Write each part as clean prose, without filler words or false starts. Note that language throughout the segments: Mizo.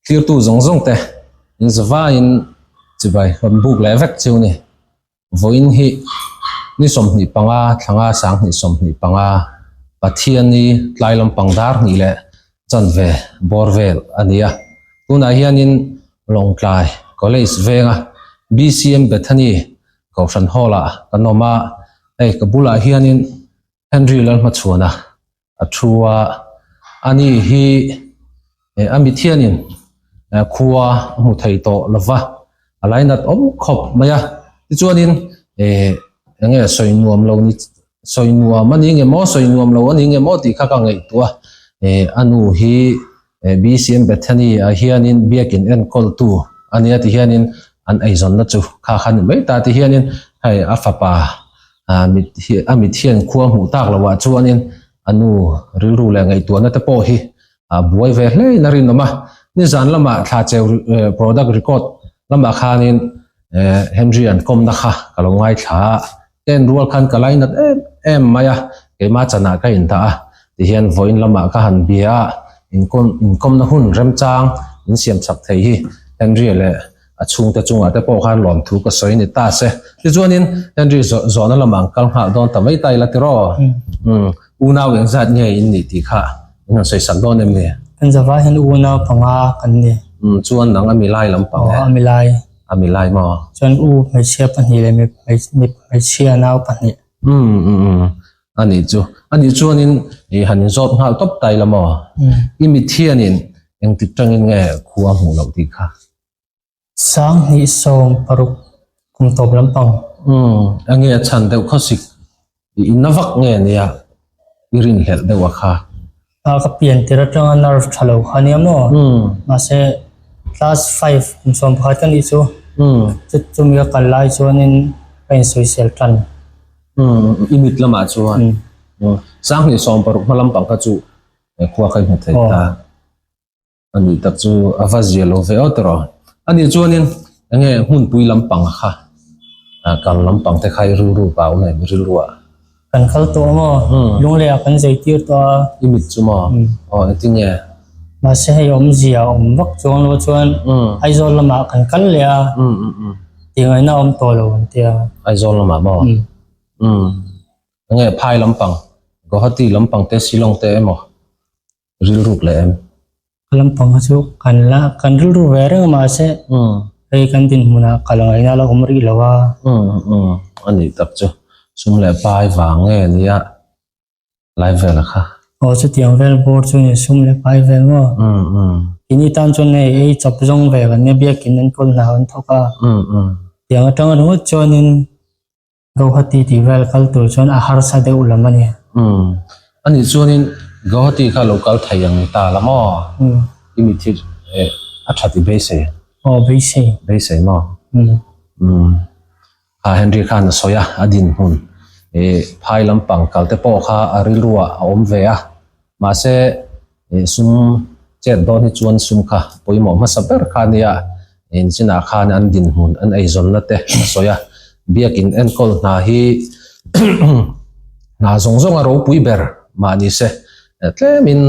Thlirtu zawng zawng te in zavaiin chibai rawn buk leh vek chiu ni. Vawiin hi ni 25 thlanga 2025 Pathianni tlai lampang dar hnih leh chanve bawr vel a ni a. Tunah hianin Lawngtlai College venga BCM Bethany Kohhran Hall-ah kan awm a, hei ka bulah hianin Henry Lalhmachhuana a thu a, ani hi a mithianin khua a hmu thei tawh lo va, a lainat awm khawp mai a. Tichuanin eng nge sawi nuam lo ni sawi nuam a ni nge maw sawi nuam lo a ni nge maw tih kha ka ngaihtuah a, a nu hi BCM Bethany ah hianin biakin enkawltu a nia ti hianin an eizawnna chu kha kha ni mai ta ti hianin hei a fapa mit hi a mit hian khua hmuh tak loh ah chuanin a nu rilru leh ngaihtuahna te pawh hi a buai ve hle in a rinawm a. Nizan lamah thla cheu product record lamah khanin Henry an kawmna kha ka lo ngaithla a. Ka en rual khan ka lainat em em mai a, keimah chanah ka indah a, tihian vawiin lamah ka han bia a, inkawm inkawmna hun remchang min siam chak thei hi Henry leh a chhungte chungah te pawh khan lawmthu ka sawi ni ta se. Tichuanin Henry zawh zawhna lamah an kal nghal dawn ta mai ta ila tiraw? Umm unau engzat nge in nih tih kha in han sawi sak dawn em ni? Kan zavai hian unau panga kan ni. Umm chuan nang a milai lampang e. Aw a milai. A milai maw? Chuan u hmeichhia pahnih leh hmeichhia nau pahnih. Umm umm umm a nih chu. A nih chuanin i han inzawt nghal tawp ta ila maw? I mithianin engtik tangin nge khua hmuh loh tih kha? 2016 kum tawp lampang. Umm a nge a chhan deuh khawsik i inna vak nge nia i rinhlelh deuh a kha? A ka pian tir atanga nerve tha lo kha nia maw? Mahse class 5 kum 11 ka nih chu. Chu chumi ka kal lai chuanin ka insawisel tan. I mit lamah chuan 2016 hma lampang kha chu khua ka inhmu thei ta. A nih tak chu a va zia lo ve aw tawh. A nih chuanin enge hmunpui lampang kha kal lampang te kha i rilru pau nge mi rilru ah? Kan kal tawh maw? Lunglei ah kan zei tir tawh a. I mit chu maw? Aw engtin nge? Mahse hei awmzia a awm vak chuang lo chuan Aizawl lamah kan kal leh a, tingaihna a awm tawh lo an tia. Aizawl lamah maw? Enge phai lampang, Guwahati lampang te Shillong te emaw? Rilruk leh em? Ka lampang kha chu kan la kan rilru ve reng a mahse hei kan dinhmunah kal ngaihna la awm rih lo a. Umm a nih tak chu sum leh pai vang nge nia lai vel a kha. Aw chutiang vel bawr chu ni sum leh pai vel maw? Umm. Keini tan chuan hei ei chawp zawng ve kan nia biakin an kawl hna an thawk a. Umm. Tiang atanga ringawt chuanin Guwahati tih vel kal tur chuan a harsa deuh lam a ni. Umm. A nih chuanin Guwahati kha lo kal thei ang ta la maw? Umm. I mit hi eh a that i beisei? Aw beisei. Beisei maw? Umm. Umm. Kha Henry khan a sawi a, a dinhmun eh phai lampang kal te pawh kha a rilruah a awm ve a. Mahse eh sum chet dawn hi chuan sum kha pawimawh hmasa ber kha a nia, inchinah khan an dinhmun an eizawnna te a sawi a, biakin enkawl hna hi hna zawng zawng a ropui ber mah ni se tlemin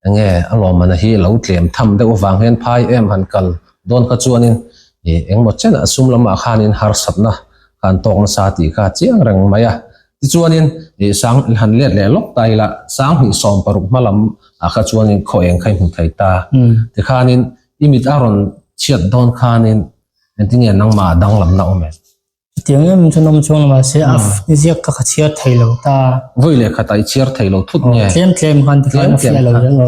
enge a lawmana hi lo tlem tham deuh avang hian phai em han kal dawn kha chuanin ih engmaw chenah sum lamah khanin harsatna kha an tawk nasa tih kha a chiang reng mai a. Tichuanin ih sang han let leh lawk ta ila 2016 hma lam ah kha chuanin khaw eng kha i hmu thei ta. Tikhanin i mit a rawn chhiat dawn khanin engtinge nangmah danglamna awm em? Chutiang em chuan awm chuang lo mahse a ziak kha ka chhiar thei lo ta. Vawi leh khatah i chhiar thei lo thut nge? Tlem tlem khan tikhan a fiah lo zel lo.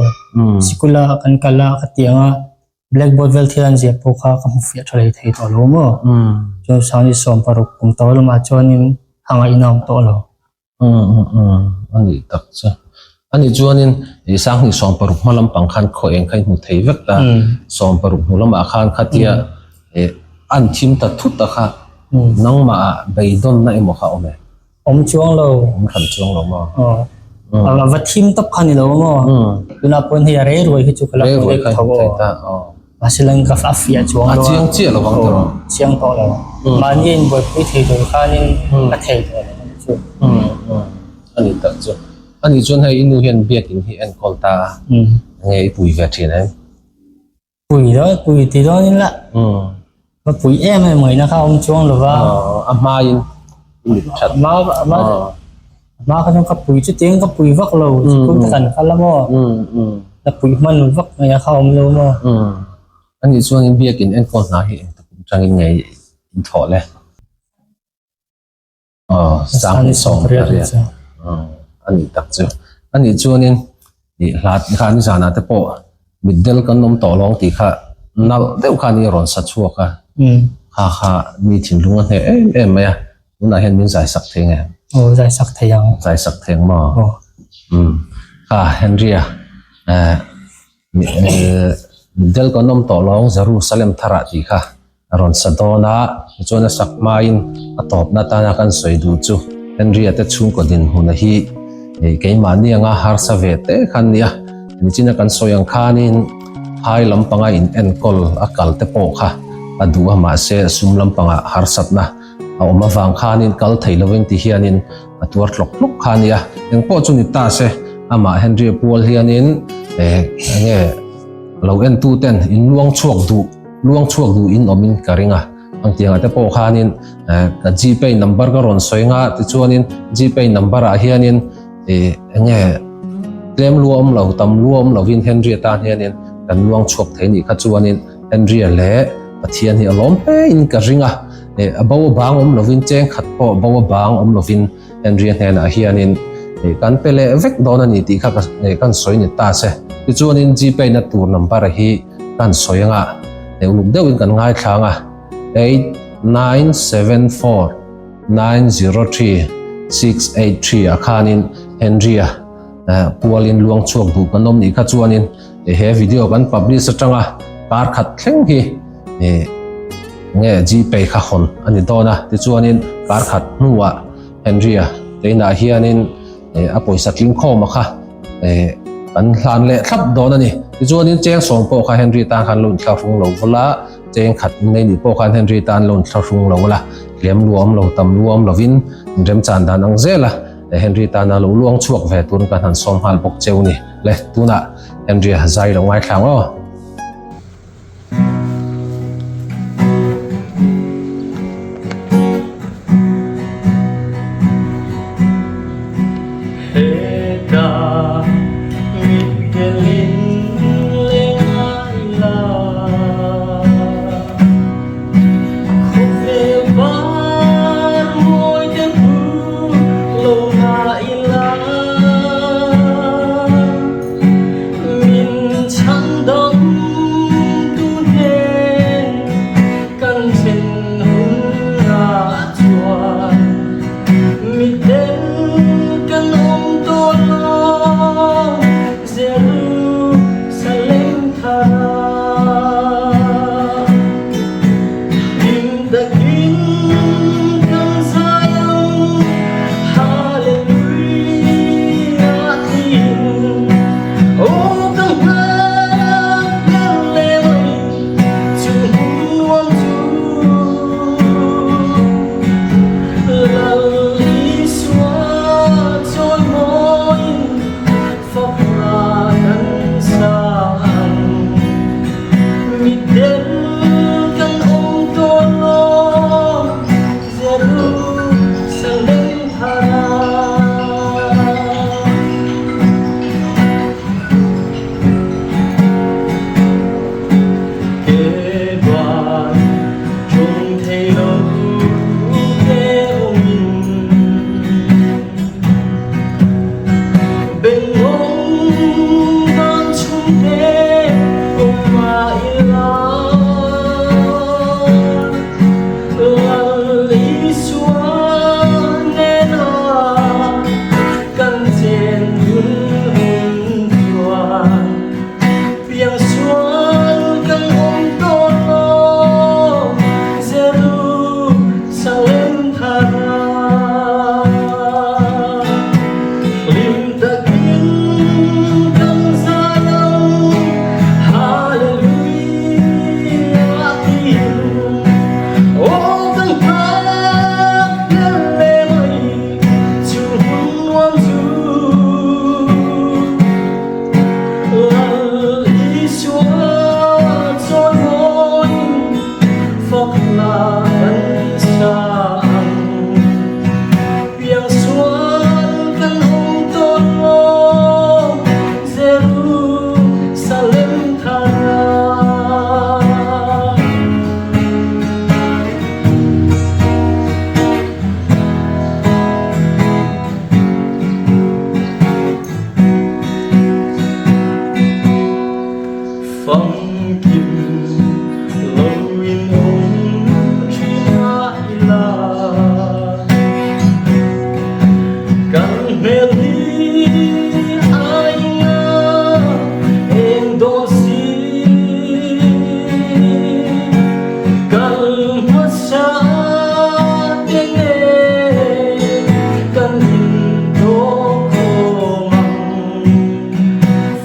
Sikul a kan kal a ka tiang a Blackboard vel thil an ziah pawh kha ka hmu fiah tha leh thei tawh lo maw? Chuan 2016 kum tawh lamah chuanin a ngaihna awm tawh lo. Umm a nih tak chu. A nih chuanin i 2016 hma lampang khan khaw eng kha i hmu thei vek ta. 16 hnu lamah khan khatia an thim ta thut a kha nangmah ah beidawnna emaw kha awm e? Awm chuang lo. Awm hran chuang lo maw? Aw. A va thim tawp kha ni lo maw? Tunah pawhin hei a rei ruai hi chu ka la hmu vek tho aw. Mahse lang ka a fiah chuang lo a. A chiang chiah lo vang tawh. Chiang tawh lo. Mahni a inbuaipui thei tur khanin a thei tawh lo ang chu. A nih tak chu. A nih chuan hei i nu hian biakin hi enkawl ta a. Nge i pui ve thin em? Pui dawn, pui ti dawn in la. Va pui em em ngaihna kha a awm chuang lo va. A hmain i mit that. A hma a hma a hma kha chuan ka pui chutiang ka pui vak lo sikul te kan kal a maw. La pui hman vak ngaihna kha a awm lo maw. Anih chuan in biakin enkawl hna hi engtak kum tangin nge in thawh le? Aw, sang 18 a nih tak chu. A nih chuanin ih hla kha nizanah te pawh mitdel kan awm tawh lawng tih kha nalh deuh khan i rawn sa chhuak a. Kha kha mi thinlung a hneh em em mai a. Tunah hian min zai sak thei nge? Aw, zai sak thei ang. Zai sak thei ang maw? Aw. Kha Henry-a eh Mitdel kan awm tawh lawng Jerusalem tharah tih kha a rawn sa dawn a, tichuan a sak hmain a tawpna atana kan sawi duh chu Henry-a te chhungkaw dinhmuna hi keimahni anga harsa ve te kha an ni a, nichina kan sawi ang khanin phai lampanga in enkawl a kal te pawh kha a duh a, mahse sum lampanga harsatna a awm avang khanin kal thei lovin ti hianin a tuar tlawk tlawk kha a nia. Engpawh chu ni ta se, amah Henry-a pual hianin eh enge lo entu ten in luang chhuak duh, luang chhuak duh in awmin ka ring a. Ang tiangah te pawh khanin eh ka Gpay number ka rawn sawi nga tichuanin Gpay number ah hianin eh enge tlem lu awm lo, tam lu awm lovin Henry-a tan hianin kan luang chhuak thei nih kha chuanin Henry-a leh Pathian hi a lawm hle in ka ring a. Eh, a bo a bang awm lovin cheng khat pawh bo a bang awm lovin Henry-a hnenah hianin eh, kan pe leh vek dawn a ni tih kha ka eh, kan sawi ni ta se. Tichuanin Gpay na tur number hi kan sawi anga eh, uluk deuhin kan ngaithla anga 8974 903 683 ah khanin Henry-a eh, pualin luang chhuak duh kan awm nih kha chuanin eh, he video kan publish atanga kar khat thleng hi eh, Nge Gpay kha hawn a ni dawn a, tichuanin kar khat hnuah Henry-a teinah hianin a pawisa tling khawma kha kan hlan leh thlap dawn a ni. Tichuanin cheng sawm pawh kha Henry tan khan lo inthlahrung lo vul a, cheng khat nei nih pawh khan Henry tan lo inthlahrung lo vul a, tlem luam lo tam luam lovin remchan dan ang zel a, Henry tana lo luang chhuak ve turin kan han sawm nghal bawk cheu ni. Le, tunah Henry-a zai lo ngaithla ang aw.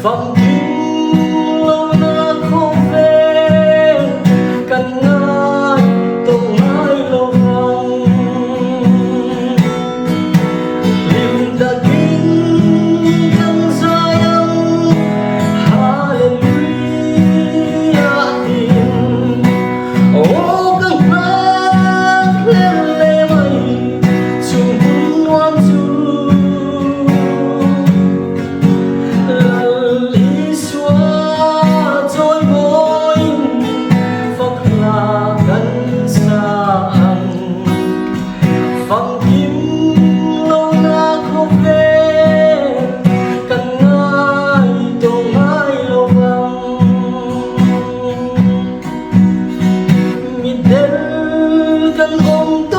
Famkim lohna khawvel kan ngai tawh ngai lo vang. Hlim takin kan zai ang, Hallelujah tiin. Aw ka nghak hlel le mai chung hun nuam chu. Lal Isua chawimawiin fak hla kan sa ang. Famkim lohna khawvel kan ngai tawh ngai lo vang. Mitdel kan awm.